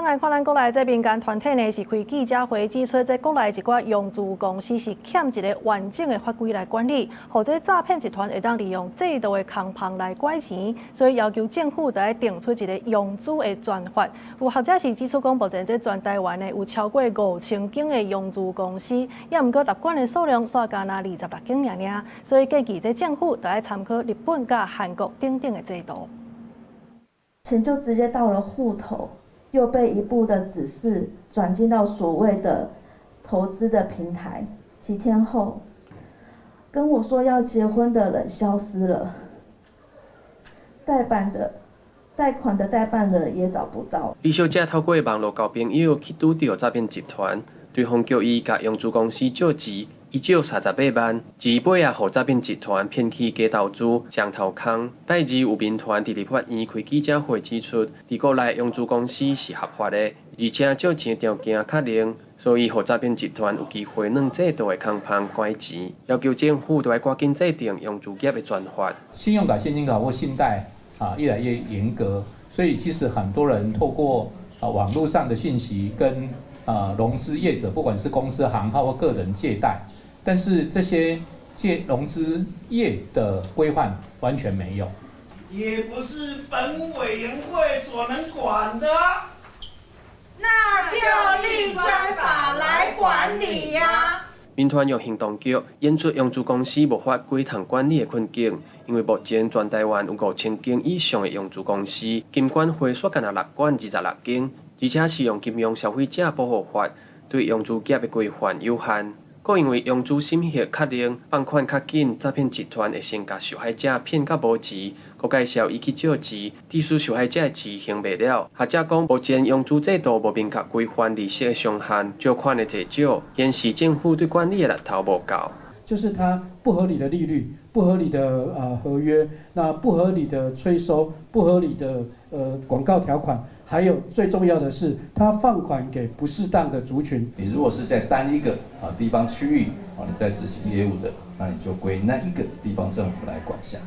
來看咱國內這民間團體呢，是開記者會指出，這國內一寡融資公司是欠一个完整的法規來管理，予這詐騙集團會當利用制度的空縫來拐錢，所以要求政府著愛定出一个融資的專法。有學者是指出講，目前這全台灣呢有超過5000間的融資公司，也毋過納管的數量煞干焦26間爾爾，所以建議這政府著愛參考日本佮韓國等等的制度。錢就直接到了戶頭。又被一步的指示轉進到所謂的投資的平台。幾天後，跟我說要結婚的人消失了，貸款的代辦人也找不到。李小姐透過網路交朋友去拄著詐騙集團，對方叫伊共融資公司借錢，伊借38萬，錢尾仔予詐騙集團騙去假投資、雙頭空。拜二有民團佇立法院開記者會指出，佇國內融資公司是合法的，而且借錢條件較靈，所以予詐騙集團有機會鑽制度的空縫拐錢，要求政府著愛趕緊制定融資業的專法。信用卡、現金卡或信貸啊，越來越嚴格，所以其實很多人透過啊網路上的信息跟啊融資業者，不管是公司行號或個人借貸。但是這些借融資業的規範完全沒有，也不是本委員會所能管的，那就立專法來管理呀。民團用行動劇演出融資公司無法規通管理的困境，因為目前全台灣有5000間以上的融資公司，金管會煞干焦納管26間，而且適用金融消費者保護法對融資業的規範有限。閣因為融資審核較靈，放款較緊，詐騙集團會先共受害者騙甲無錢，閣介紹伊去借錢，致使受害者的錢還袂了。學者講，目前融資制度無明確規範利息的上限、借款的濟少，顯示政府對管理的力頭無夠。就是它不合理的利率、不合理的合約、那不合理的催收、不合理的廣告條款，還有最重要的是，它放款給不適當的族群。你如果是在單一個啊地方區域啊你在執行業務的，那你就歸那一個地方政府來管轄。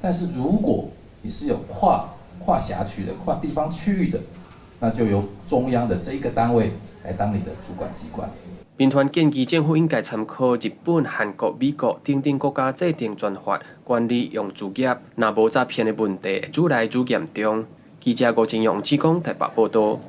但是如果你是有跨轄區的、跨地方區域的，那就由中央的這一個單位來當你的主管機關。民團建議政府應該參考日本、韓國、美國等等國家制定專法管理融資業，若無詐騙的問題會愈來愈嚴重。記者吳真勇、志剛台北報道。